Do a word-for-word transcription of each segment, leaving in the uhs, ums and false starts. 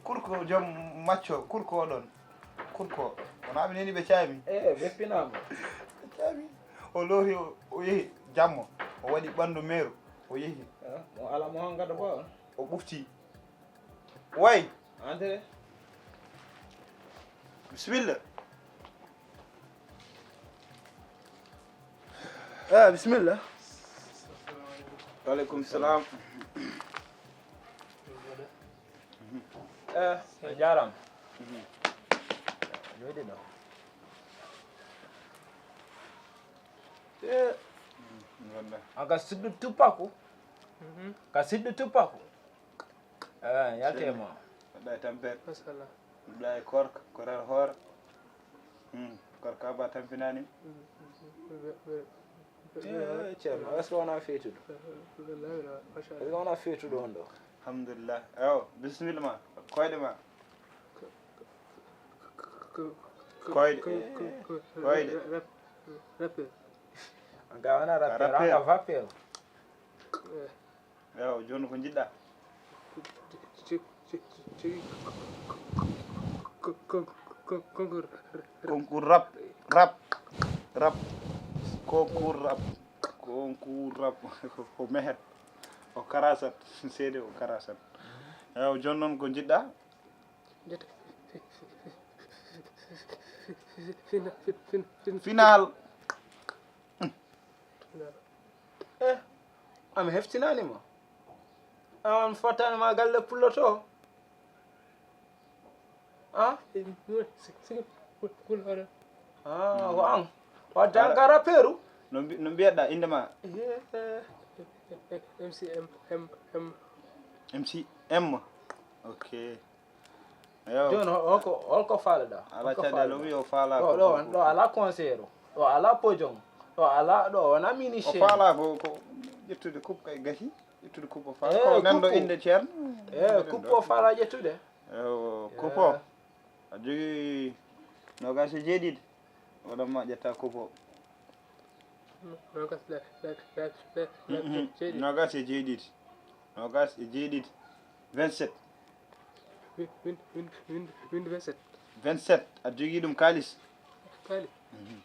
Kurko joom macco, kurko oɗon. Kurko. Wona ɓe neni ɓe caami. Eh, ɓe pinaama. Ɓe caami. O loori, o, o yehi jammo. O waɗi ɓandu meeru. O yehi. Eh, mo ala mo han gada ba. O ɓufti. Way. Entre. Bisimilla. Eh, bisimilla. Waaleykum salam. Eh, a jaaraama. Jooɗi ɗo. Eh. An ka siddu tuppaku. Ka siddu tuppaku. Eh, yalti e ma. Waɗɗa e tampere. Machallah. Waɗɗa e korka, korar hoore. Hmm, korka ba tampinani. Eh, ceerno, est-ce que wona feetuɗo? Est-ce que wona feetuɗo on ɗo? Alhamdulillah. Ewo, bisimilla ma. Koyɗe ma. Koyɗe. Koyɗe. An ka wona rappeur, an ka vapeur. Ewo, jooni ko njiɗɗa? Concours rap, rap, rap. Concours rap. Concours rap. Ko mehet. O karasat. Seede o karasat. Ewo, jooni noon ko njiɗɗa? Final. Final. Eh, a mi heftinaani ma. A on fottani ma galle pullo to. Ah? Ah, ko an. Wadde an ka rappeur? No mbi-, no mbiyatɗa innde ma? M C M, M, M. M C M. Ok. Eyo. Jooni, ho-, holko, holko faalaɗa? Ala caɗeele, o wi o faalaa ɗo, ko, ɗo, ko, ɗo ala concert, ɗo ala podium, ɗo ala, ɗo wona mini o chaîne. Faalaa ko, ko ƴettude coupe kay gasi, ƴettude coupe o faala. Eh, ko nanɗo coupe. Innde ceerno. Eh, coupe o faala ƴettude. Eyo, coupe o. Eh. A jogii noogaas e jeeɗiɗi. Waɗan ma ƴetta coupe o. Noogaas, la, la, la, la, la, jeeɗiɗi. Noogaas e jeeɗiɗi. Noogaas e jeeɗiɗi. Vingt-sept. Win, win, win, win, win vingt-sept. Vingt-sept. A jogii ɗum kaalis? Kaalis? Mhm.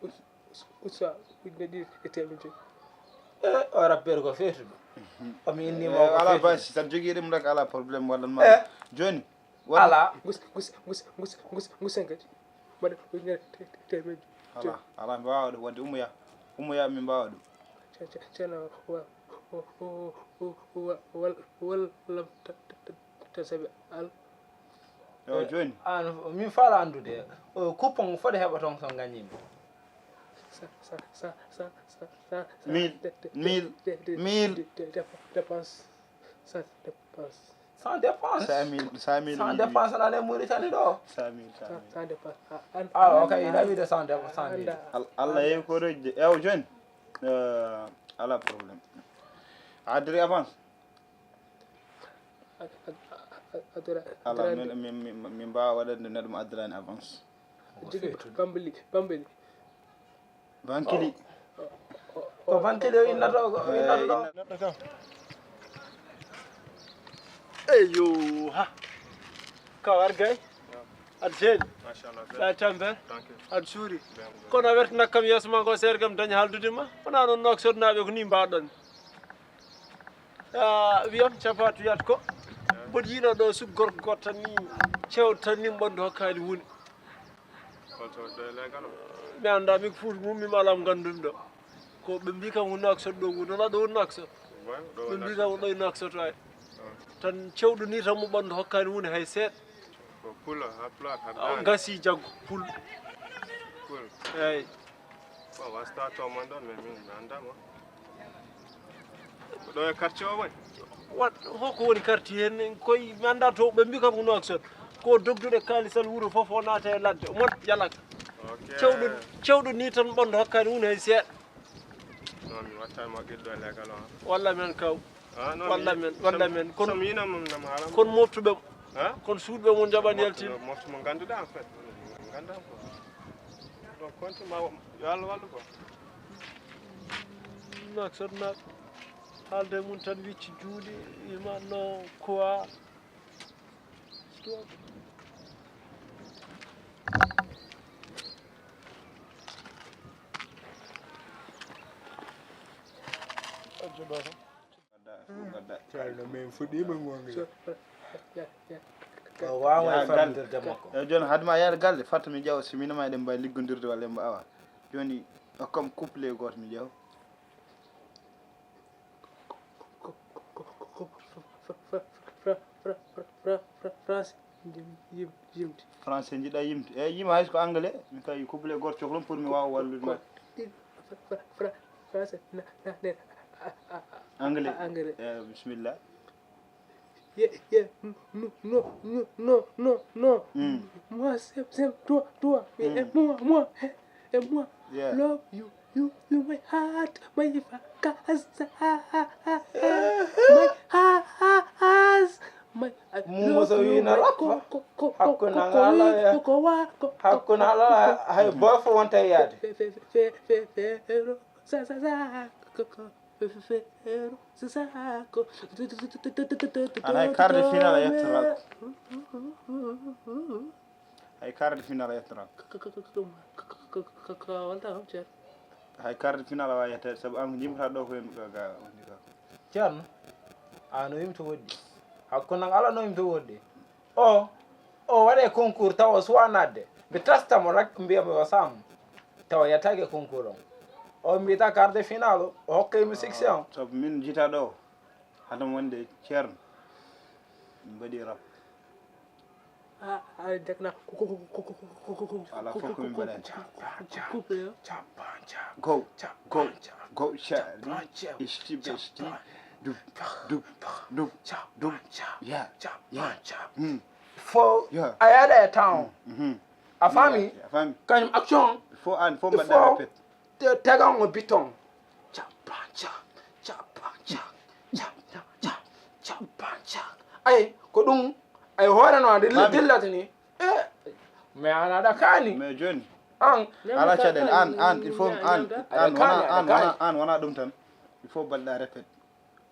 Us-, us-, usa ujunere ɗiɗi e teemedde joy. Eh, o rappeur ko feetuɗo. Mhm. O mi inni mo ko feetuɗo. Eh, ala basi, si tan jogii ɗum rek, ala problème, wallan ma. Eh. Jooni, Wala. Ngus, ngus, ngus, ngus, ngus, ngusen kadi. Mbaɗa ujunere te-, te-, teemedde. Ala, ala, mi waawa ɗum. Wadde ummoya. Ummoya, min mbaawa ɗum. Ce-, ce-, ceerno, wa-, o, o, o, wa-, wal-, wallam ta-, ta-, ta-, ta-, sabi al-. Yo, eh, jooni. An, min faala anndude, o, coupon fode heɓa toon so ngañiima? Sa, sa, sa, sa, sa, sa, sa, mille, de-, de-, mille, de-, de-, mille. De-, de-, dépense. Sans dépense. Sans dépense. Cinq mille, cinq mille. Sans dépense, on est Mauritanie, non? Cinq mille, cinq mille. Sans, sans dépense. Ah, an-, ah, ok, il a eu de sans dépense, sans dépense. Al-, Allah yeewi ko rejde. Ewo, jooni. Euh, ala problème. A addiri avance? Ad-, ad-, ad-, addira-, ala, addirande. Min, min, min, min mbaawa waɗande neɗɗo mo addiraani avance. Jogii bambili, bambili. Bankili. Ko bankili o innata, o innata ɗo. Neɗɗo kam. Eyyo, ha. Ka wargay. Aɗa jeeɗi? Machallah. Ɓay tambe. Aɗa suuri. Kono a wertinat kam yeeso ma ngo seeɗa kam daña haaldude ma. Wona noon Nouakchott naaɓe ko ni mbaɗon. Ah, wiyam capatu yat ko. Mboɗo yiino ɗo suk gorko goto tan ni, cewɗo tan ni mboɗo hokkaani woni. Holto ɗo e leegal o? Mi anndaa, mi ko Fuuta mum, mi alaa mo ngannduɗo ɗo. Ko ɓe mbii kam ko Nouakchott ɗo woni, wonaa ɗo woni Nouakchott. Ɓe mbii kam ko ɗo e Nouakchott waay. Tan cewɗo ni tan mo ɓanndu hokkaani woni hay seeɗa. Ko Pulaar, haa Pulaar, haa Daande. Gasi jaggu, Pul. Pul. Eeyi. Bon, wasta to mon ɗon, mais min mi anndaa mo. Ko ɗo e quartier o woni? Wat, hoko woni quartier heen? Koye mi anndaa to, ɓe mbii kam ko Nouakchott. Ko dogdude kaalisal wuro fof o naata e ladde. Mon jalaka. Ok. Cewɗo, cewɗo ni tan ɓanndu hokkaani woni hay seeɗa. Non, mi wattaani mo ɓiɗɗo e leegal o, ha. Walla men kaw. Ah, non, walla men, walla men. Kono, kono moftuɓe mo. Ha? Kono suuɗuɓe mo njaɓani yaltin. Moftu mo ngannduɗaa, en fait. Nganndaa ko. Donc, konti ma, yo Allah wallu ko. Nouakchott naaɓe. Haalde mum tan wicci juuɗe, ima no kuwa. Calno min fuɗɗiima goonga. O waawaa e famɗirde makko. Eyi, jooni, hade ma yaade galle, fatta mi ƴeewa si min ma eɗen mbaawi liggondirde walla en mbaawaa. Jooni, hokkam couple gooto mi ƴeewa. France. Yim-, yim-, yimde. Français njiɗa yimde. Eyi, yima hay so ko anglais. Mi tawi couple gooto cohlon pour mi waawa wallude ma. Français, na, na, na, a, a, a, anglais. Anglais. Eyi, bisimilla. Yeah, yeah, no, no, no, no, no, no. Mm. Moi, c'est, c'est toi, toi, et, et moi, moi, et, et moi. Yeah. Love you, you, you, my heart, my focus, my heart. Mumo so wino rappa, hakkunde an Allah e, hakkunde an Allah hay boy fof wonta e yaade. Sa, sa, sa, ko, ko, fe, fe, fe, ero, sa, sa, ko. An hay quart de finale a yettoraako. Hay quart de finale a yettoraako. Ka, ka, ka, ka, ka, walta kam, Ceerno. Hay quart de finale a waawaa yetteede, sabu an ko jimata ɗo ko en ga, ga, woni ga. Ceerno, a no yimto woɗɗi. Hakkunde an Allah no yimto woɗɗi. O, o waɗe concours tawa o suwa naatde. Mi tasta mo rek, mbiya mo yo sam. Tawa yettaaki e concours on. O mbiyata quart de finale o, o hokkay mi section. Sabu min jita ɗo, hadam wonde Ceerno, min mbaɗi rap. Ah, ah, dekna. Ala fof ko min mbaɗani. Couple, hein? Go, go, go, Ceerno. Isti, besti. Dub, dub, dub, dub. Ya, ya. Hmm. Fo, yeah, a yaada e temps. Mm, mhm. A faami? Yeah, a faami. Kañum action. Il faut an, il faut mbaɗa répète. Te-, tegan o biton. Capan, cap, capan, cap, cap, cap, capan, cap. Ay, ko ɗum, ay hoore no ande dilla-, faami, dillata ni. Eh, mais an aɗa kaani. Mais jooni, an. Ala caɗeele, an, an, il faut an, an wona, an wona, an wona ɗum tan. Il faut mbaɗɗa répète.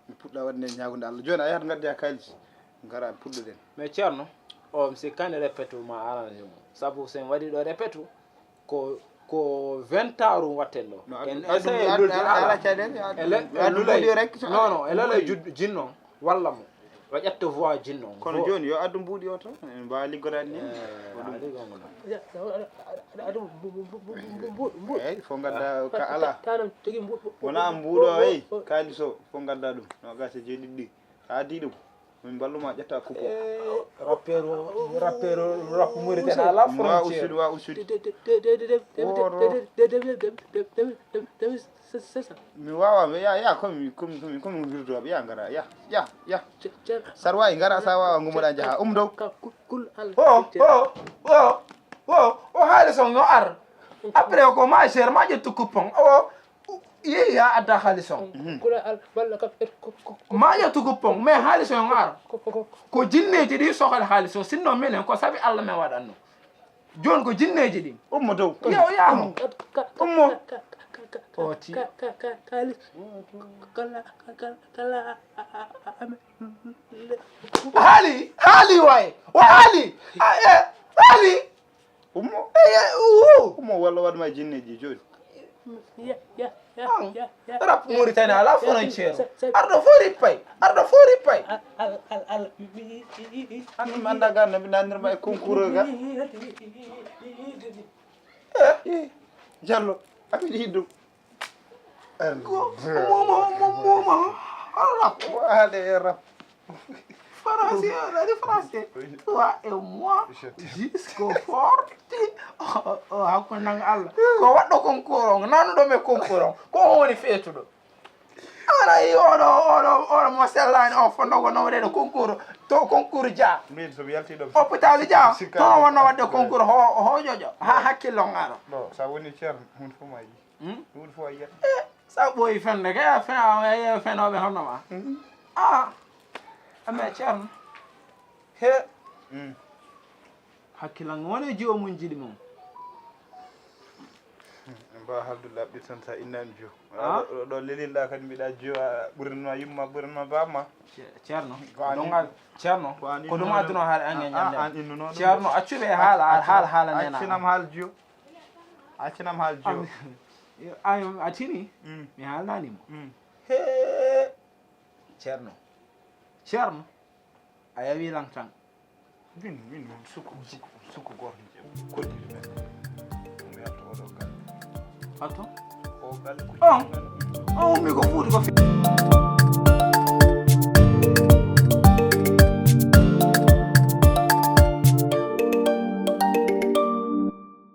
Mi puɗɗa waɗde ñaagude Allah. Jooni a yahat ngaddoya kaalis, ngara puɗɗoɗen. Mais Ceerno, o mi sikkaani répète ma arrangé mo. Sabu so en waɗi ɗo répète, ko, ko vingt ans ɗum waɗten ɗo. No, en adu, adu, adu, ala caɗeele, adu, adu lulay. Mbuuɗi rek. Non, non, e lulay jud-, jinno, walla mo. O ƴetta voix jinno. Kono jooni yo addu mbuuɗi o to, en mbaawa liggodaade ni. Eh, ko ɗum. Aɗa, aɗa, aɗa, aɗa, aɗa, mbu-, mbu-, mbu-, mbu-, mbu-, mbuuɗi. Eyi, fof ngadda ka ala. Tanam tigi mbuuɗi. Wona mbuuɗo, eyi, kaalis o, fof ngadda ɗum. Noogaas e jeeɗiɗi ɗi. A addi ɗum. Min mballu ma ƴetta coupe o. Eh, rappeur o, rappeur o, rap Mauritanie ala frontière. Wa usudi, wa usudi. C'est ça. Mi waawaa, mi, ya, ya, komi, komi, komi, komi wirdooɓe, ya, ngara, ya, ya, ya. Sarwaay, ngara, sa waawaa, ngummoɗaa, njaha, um dow. O, o, o, o, o haali son no ar. Après, ko ma cher, ma ƴettu coupon. O, yehi ya adda haali son. Mhm. Ma ƴettu coupon, mais haali son no ar. Ko jinneeji ɗi sohli haali son, sinon minen ko sabi Allah men waɗanno. Jooni ko jinneeji ɗin. Ummo dow. Yo, yaaho. Ummo. O ti. Haali, haali waay. O haali. A, e, haali. Ummo. E, e, uu. Ummo walla waɗ ma jinneeji jooni. An, rap Mauritanie ala frontière. Arɗo fof rippay. Arɗo fof rippay. An mi annda ga no mi nanirma e concours ga. Eh, Jallo, a miɗo yiɗi ɗum. Ko momo, momo, momo. Rap. Waɗe e rap. Français, on a dit français. Toi et moi, jusqu'au fort. O, o, hakkunde nanga Allah. Ko waɗɗo concours on, nanuɗo me concours on. Ko on woni feetuɗo. Ara yi oɗo, oɗo, oɗo mo sellaani o fondo ko nawreɗo concours. To concours ja. Min so mi yalti ɗo. Hôpital ja. To wonno waɗde concours ho, ho jojo. Ha hakkillo ngaro. Ɗo, sa woni ceerno, hun fof ma yi. Hmm? Ɗum fof a yiyat. Eh, sa ɓooyi fende, kay a fe-, a, a, a fenooɓe hono ma. Mhm. Ah, mais Ceerno. He. Mm. Hakkilan won e joomum jiɗi mum. Mm, mm, Ba haldu labɗi tan sa innani jo. Ah? Ɗo, ɗo lelinɗa kadi mbiɗa jo, a ɓuranma yumma, ɓuranma bamma. Ce-, Ceerno, ko an ɗum al-, Ceerno, ko an ko ɗum innuno adduno haala an e ñande. An innuno ɗum. Ceerno, accu ɓe haala, haala, haala, haala nena. Accinam haal jo. Accinam haal jo. Ay, a tini? Mm. Mi haalnanimo. Mm. He, Ceerno. Ceerno, a yawi lan tan. Min, min, min, sukku, sukku, sukku gooto koddiri men. Mi yalta oɗo galle. Ato? O galle ko on, on ummi ko Fuuta ko fi-